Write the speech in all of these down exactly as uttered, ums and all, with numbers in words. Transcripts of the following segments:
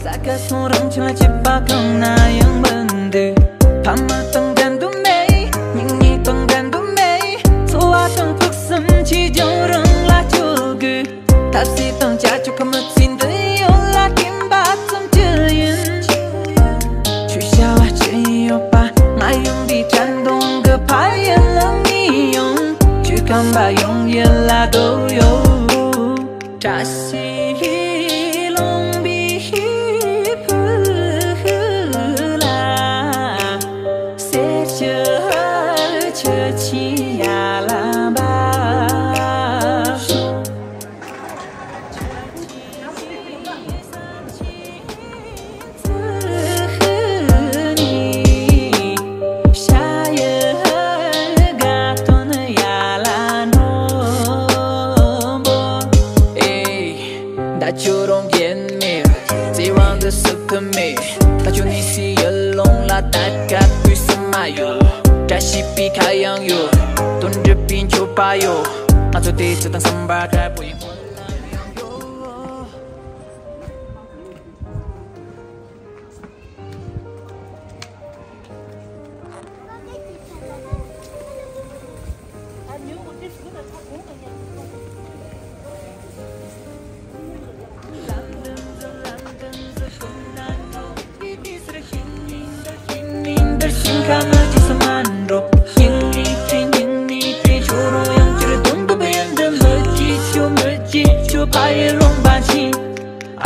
ས་དགའ་སོང་རང་ཁྱིམ་ལ་སྐྱིད་པ་གང་ན་ཡང་མི་འདུག་ཕ་མ་དང་འགྲན་དུ་མེད། སྙིང་ཉེ་དང་འགྲན་དུ་མེད། འཚོ་བ་དང་ཕུགས་བསམ་ཆེ་ཆུང་རང་ལ་བཅོལ་དགོས། ཐབས་ཤེས་དང་བྱ་སྤྱོད་ཁ་མི་ཚུན་དུ་ཡོད་ལ་སྐྱིན་པ་ཙམ་ཅི་ཡིན། ཁྱོད་བྱ་བ་ཅི་ཡིན་ཡོད་པ། ང་ཡོང་དུས་དྲན་གདུང་གི་ཕ་ཡུལ་ལ་ངས་ཡོང་། ཁྱོད་ཁམས་པ་ཡོང་ཡུལ་ལ་སྡོད་ཡོད། བཀྲ་ཤིས་ལུང་པའི་ཕུ་ལ། གསེར་ཞུ་ཆུ་ཆེན་ཡར་ལ་འབབ། ད་ཁྱོད་རང་རྒྱན་མེད། བརྩེ་བ་འདི་སྲིད་དུ་མེད། ད་ཁྱོད་ནི་སའི་ཡུལ་ལུང་ལ་ད་ག་དུས་སུ་མ་ཡོད། བཀྲ་ཤིས་པའི་ཁ་གཡང་ཡོད། དོན་འགྲུབ་པའི་མཆོད་པ་ཡོད། ང་ཚོ་དེ་ཚོ་དང་བསམ་པ་དཀར་པོ་ཡིན།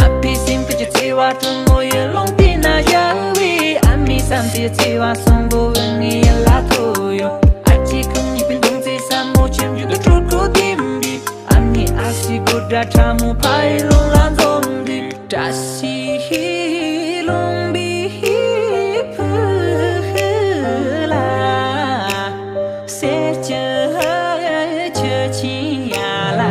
ཨ་ཕའི་སེམས་ཁ་གྱི་བརྩེ་བ་དྲོན་མོ་ཡི་ཀློང་དེ་ན་བཞག་པའི་ཨ་མའི་བསམ་པའི་བརྩེ་བ་གསོན་པོ་བོད་ངའི་ཡིད་ལ་ཐོགས་ཡོད། ཨ་ཅེ་ཁོང་གཉིས་པའི་འདུག་ཚེ་ཟབ་མོ་ཁྱིམ་རྒྱུད་དུ་སྤྲུལ་སྐུ་ལྡན་པའི་ཨ་མའི་ཨ་ཕྱི་དགོད་སྒྲ་ཕྲ་མོ་ཕ་ཡི་ཀློང་ལ་འཛོམས་དུས། བཀྲ་ཤིས་ལུང་པའི་ཕུ་ལ། གསེར་གྱི་ཆུ་ཆེན་ཡར་ལ།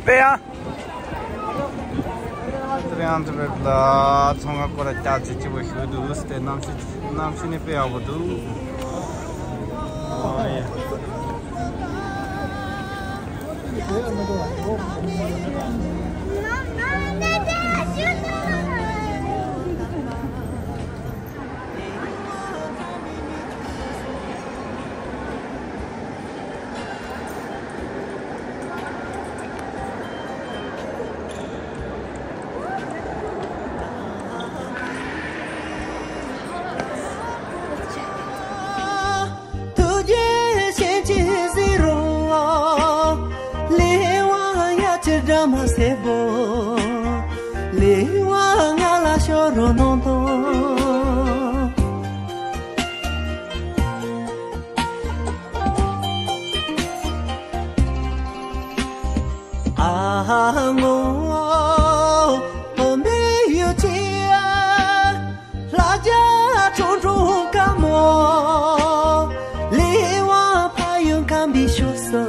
དཔེ་ཡང་། དེ་རིང་ཨ་ཛི་བེབ་ལ་ཚོང་ཁང་སྐོར་ལ་སྐྱག་ཅིག་སྐྱིད་པོ་ཞིག་འདུག་དེ་གནམ་གཤིས་གནམ་གཤིས་ནི་དཔེ་ཡག་པོ་འདུག་ཨོ་ཡ། ཐུགས་རྗེ་ཆེན་གྱིས་གཟིགས་རོགས། ལས་དབང་ཡ་ཁྱི་འདྲ་མ་སེར་པོ། ལས་དབང་ང་ལ་ཤོར་རོགས་གནང་དང་། ཨ་ངོ་འོ་མའི་ཡུལ་གྱི་ཨ། ལྷ་རྒྱལ་ཁྲོང་ཁྲོང་དཀར་མོ། ལས་དབང་ཕ་ཡུལ་ཁམས་པའི་ཕྱོགས་སུ།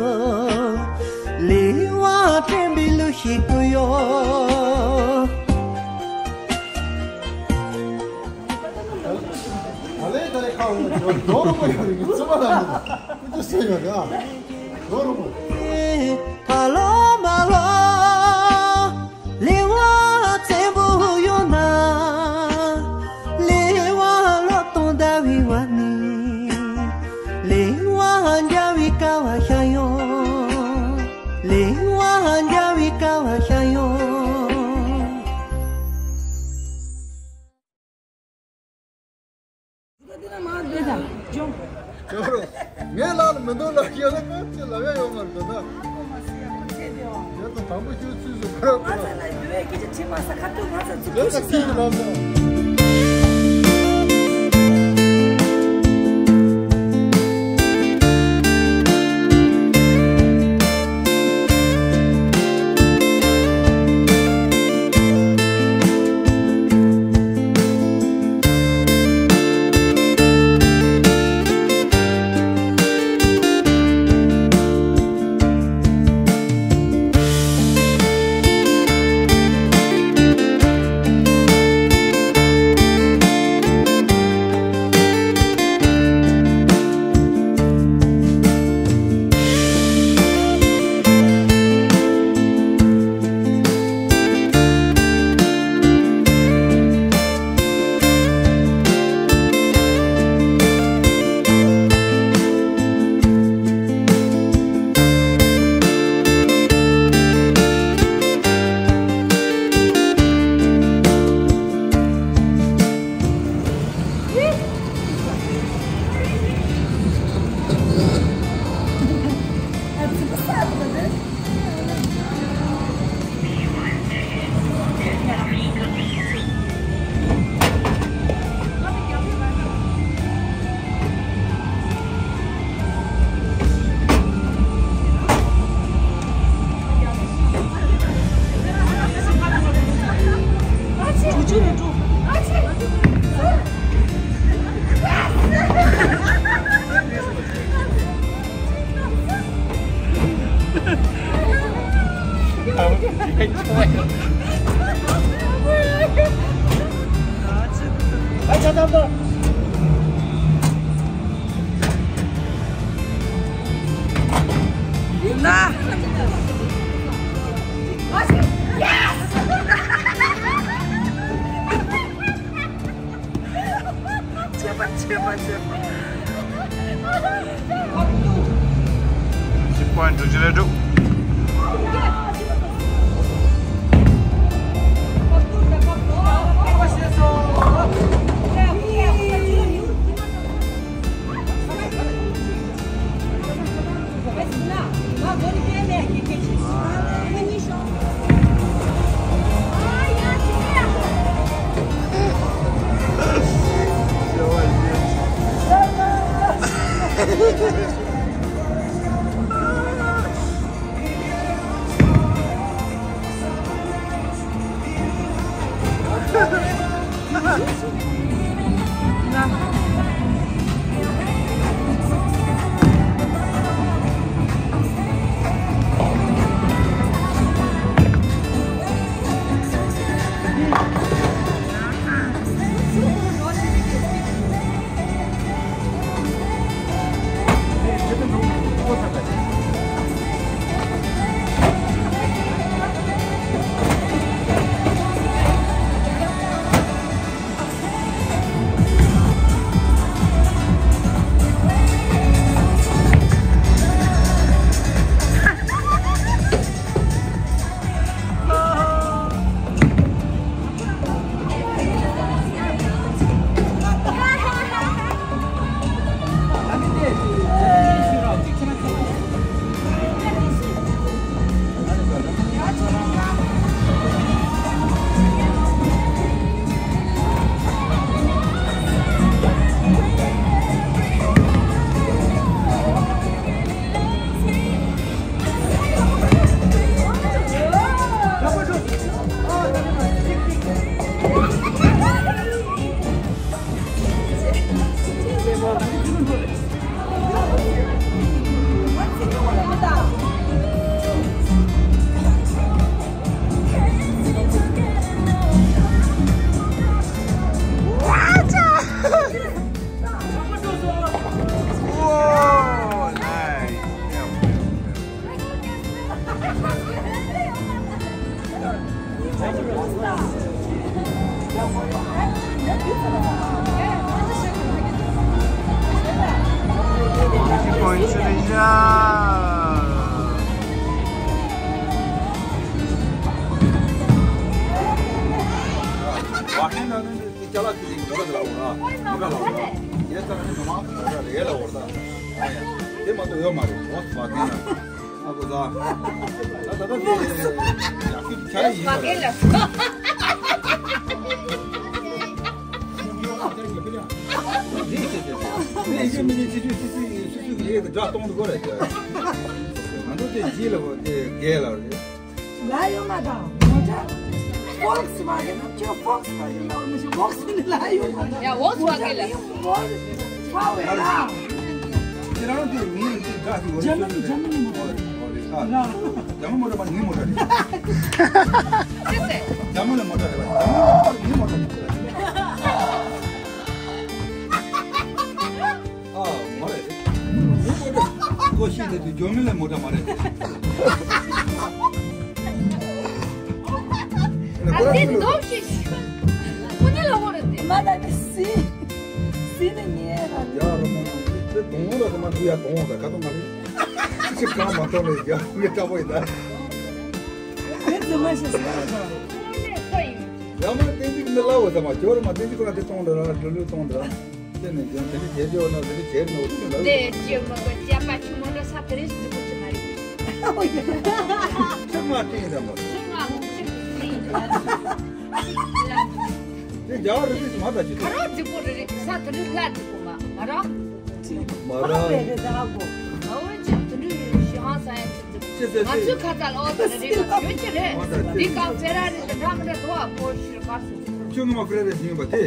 ལས་དབང་དྲན་ ཞིག་ཏུ་ཡོད། ད་ལས་ད་ལས་ཁ་འོང་། འགྲོ་རུ་མ་ཡོང་རིགས་ཚུལ་མ་ལ་ཀུ་ཅོ་སེ་ཡོད་ར། འགྲོ་རུ་མ། ཕ་ལོ་མ་ལོ། ལེ་བ་བཙན་པོ་ཡོད་ན། ལེ་བ་ལོ་སྟོང་ཟླ་བའི་བ་ནི། ལེ་བ་འཇའ་བའི་ཀ་བ་ཤ་ཡོང་། ལེ་བ་འཇའ་བའི་ཀ་བ་ཤ་ཡོང་། ཅོ་རོ། ངས་ལབ་ལ་མི་འདུག་ལབ་ཡོད་ལ་ཁོ་ཚོས་ལབ་ཡ་ཡོད་མ་རེད་ད། ཡོད་དང་དང་པོ་ཁྱོད་ཚུལ་བཟོ་ཁོ་ར་ཁོ་ར། ང་ཚོ་ལ་འདུལ་བའི་སྐད་ཆ་དྲིས་མ་ས་ཁ་ཐུག་ང་ཚོ་ཚུགས་ཁུ་ཞིག་ཟ། ཆེ་བ་ཆེ་བ་ཆེ་བ། ཤི་པོ་ཨན་འགྲོ་ཅི་རེད་འགྲོ། ཅ་ལག་ཅིག་མོ་ཊ་ལ་འོ་ར། མོ་ཊ་ལ་འོ་ར། ཡེ་ས་ནི་མ་རེད་ལ་འོ་ར། དེ་མ་གཏོགས་ཡོད་མ་རེད། ཝོག་སི་ཝ་གེན་ལ། ཨ་ཁུ་ཟ། ད་ད་ལྟ་དེ་ཡག་ཤོས་ཆ་ཡིན་པ་རེད། ཝོག་སི་ཝ་གེན་ལ། དེ་ཡིན་ཀྱང་མི་ཉན་ཆི་ཆི་ཆི་ཆི་ཆི་ཡེ་དེ་དགྲ་གཏོང་དུ་གོ་རེད། ང་ཚོ་དེ་རྗེས་ལ་བོ་དེ་རྒས་ལ་རེད། ལ་ཡོད་མ་དང་མོ་ཊ། ཧྥོག་སི་ཝ་གེན་ཁྱོད་ཧྥོག་སི་ཝ་གེན་ལ་མི་ཤེས། ཝོག་སི་ཝ་གེན་ལ། ཡ་ཝོག་སི་ཝ་གེན་ལ། ཧྥོག་སི་ཝ་གེན་ལ། ཁྱེད་རང་དེ་མི་དེ་འདྲ་ཞིག་འཇར་མ་ནི་འཇར་མ་ནི་མོ་ཊ་རེད། ཨོ་རེད་ཨ། འཇར་མ་མོ་ཊ་མ་ངའི་མོ་ཊ་རེད། ཅི་ཟེར། འཇར་མ་ནི་མོ་ཊ་རེད་པ། འཇར་མ་མོ་ཊ་ངའི་མོ་ཊ་རེད། ཨ་མ་རེད། ངའི་མོ་ཊ་ཀོ་ཤི་ནི་དེ་འཇར་མ་ནི་མོ་ཊ་མ་རེད། ཨ་ནི་འདོགས་ཤིག་ཁོ་ནི་ལ་འོ་རེད་དེ། མ་ད་དེ་སི་སི་ནི་ཉེ་ར། ཡ་རོ་མོ་དེ་གདོང་ལ་དེ་མ་འདུག་ཡ། གདོང་ལ་ཁ་ཏོ་མ་རེད། ཅི་ཅི་གང་མ་ཐོན་ལ་ཡ་ངའི་ལྟ་བུ་ཡིན་ད། དེ་ཚོ་མ་ཤེས་སོང་། ཡ་མ་བསྟན་འཛིན་གྱི་ནི་ལ་འོ་ད་མ་ཁྱོད་ར་མ་བསྟན་འཛིན་ཁོ་ར་དེ་གཏོང་འདྲ་ར་ལུ་ལུ་གཏོང་འདྲ། དེ་ནས་ཀྱང་དེ་འདྲ་བྱེད་རྒྱུ་ན་དེ་འདྲ་བྱེད་ནོ་དེ་ལ། དེ་ཅི་མ་གོ་ཅ་པ་ཆུ་མོ་ལ་ས་དེ་རིང་འཛུགས་ཀྱི་མ་རེད། ཆུ་མ་སྟེང་ར་མ། ཆུ་མ་ཆུ་སྟེང་། དེ་རྒྱ་རི་དེ་མ་ད་ཅི། ཁ་རོག་འཛུགས་པོ་རེ་རེ་ས་དེ་རིང་ལ་འཛུགས་པོ་མ་མ་རོག་མ་ར། ཨོ་ཅི་དེ་འདྲ་ཞི་ཧང་ས་ཡ་ཅི་འཛུགས། ཅི་ཟེར་ང་ཚོའི་ཁ་ཚ་ལ་ཨོ་དེ་རེ་རེ་མ་ཆོས་ཅི་རེད། འདི་གང་ཕེ་ར་རི་དེ་འདྲ་མི་འདྲ་དོ་ཨ་པོ་ཤི་ར་གར་སོང་། ཁྱོད་ངོ་མ་ཕེ་ར་རི་ཡིན་པ་དེ།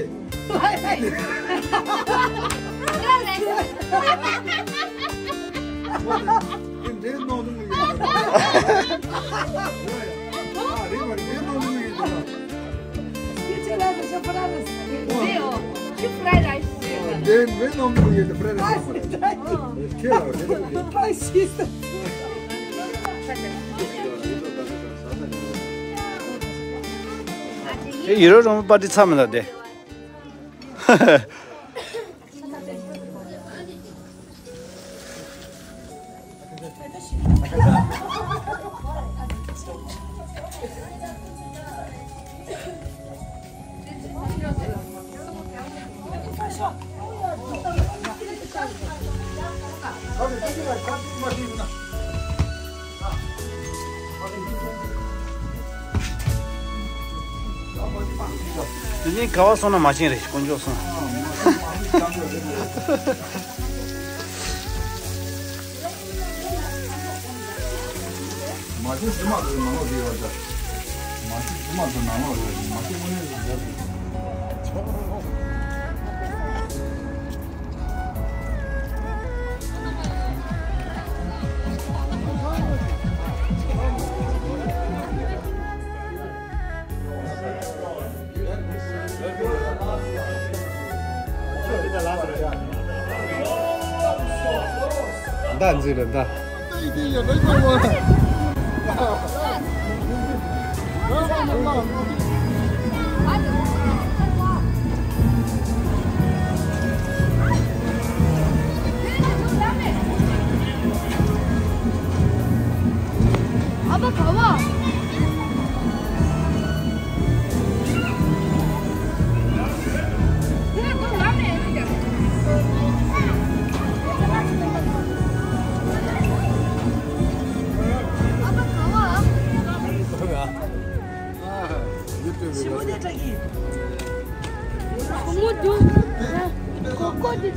ཡེ་རོ་རོང་པ་ཏི་ཚ་མི་ལ་དེ། དེ་ནས་ག་བ་སོང་ན་མ་ཤེས་རེད། དཀོན་མཆོག་སོང་། མ་ཤེས་ཕྱི་མ་དེ་ནང་ལོགས་དེ་ཡོད་ད། མ་ཤེས་ཕྱི་མ་དེ་ནང་ལོགས་ཡོད། མ་ཤེས་དངོས་གནས་སུ་འཇར་དགོས། མདའ་འཛིན་རེད་མདའ། ཨ་ཕ་ག་བ། ཞི་མོ་དེ་ཀྲ་གི། ཞི་མོ་དུ། ཀོ་ཀོ་དེ།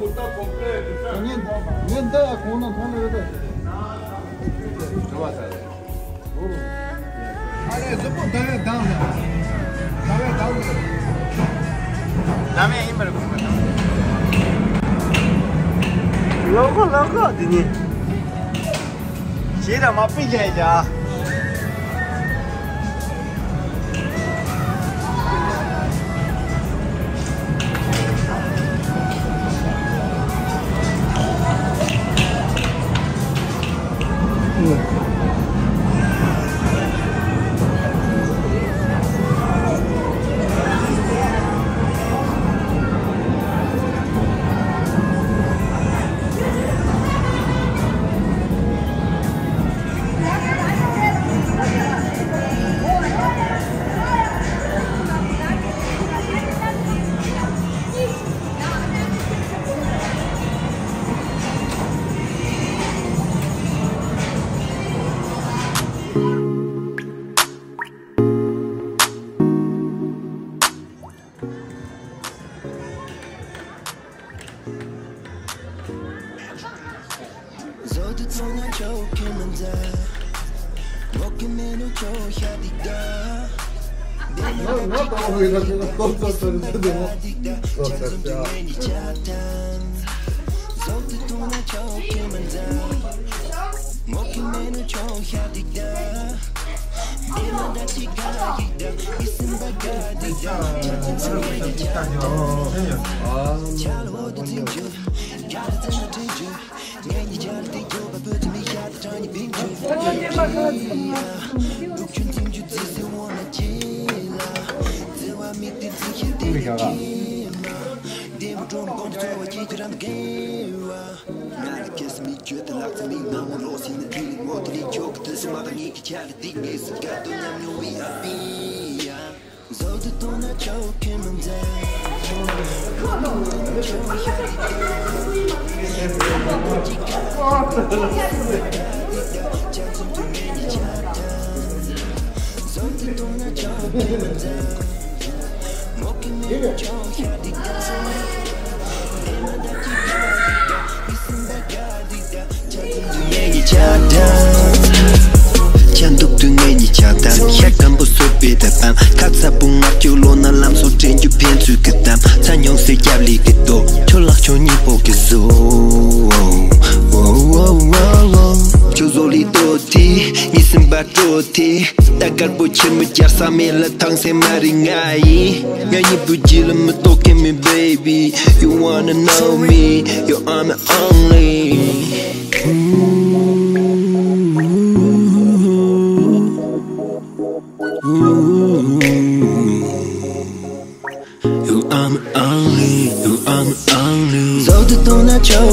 ངས་ངས་འདི་ཡ་གོང་ན་མཐོང་ནི་ཡོད་དེ། ཨ་ལས་གཟུགས་པོ་ཟླ་བའི་མདངས་དང་། ཟླ་བའི་མདངས་དང་། ཟླ་བའི་ཡིན་པར་གོ་མ་དང་། ལོ་གོ་ལོ་གོ་འདི་ནི། ཞེས་ར་མ་པི་རྒྱལ་ཡ། ཆ་འདུག་དུས་ངེད་གཉིས་ཆགས་དང་། ཤ་སྐམ་པོ་སོ་པའི་ད་དང་། ཁ་ཚ་པོ་ངར་སྐྱུག་ལོ་ན་ལམ་སོ་དྲན་རྒྱུ་ཕན་ཚུན་གི་གཏམ། ཚ་མྱོང་སེ་རྒྱབ་ལི་གི་ཏོ། ཁྱོད་ལག་ཁྱོད་གཉིས་པོ་གི་བཟོ། ཁྱོད་བཟོ་ལི་ཏོ་དེ། གཉིས་སེམས་པ་སྤྲོ་དེ། ད་དཀར་པོ་ཆེར་མི་རྒྱག་ས་མེད་ལ་ཐང་སེ་མ་རི་ང་ཡིན། ང་གཉིས་པོ་རྗེས་ལ་མི་ལྟོགས་གི་མི། Baby, you wanna know me? You are my only. You are my only, you are my only.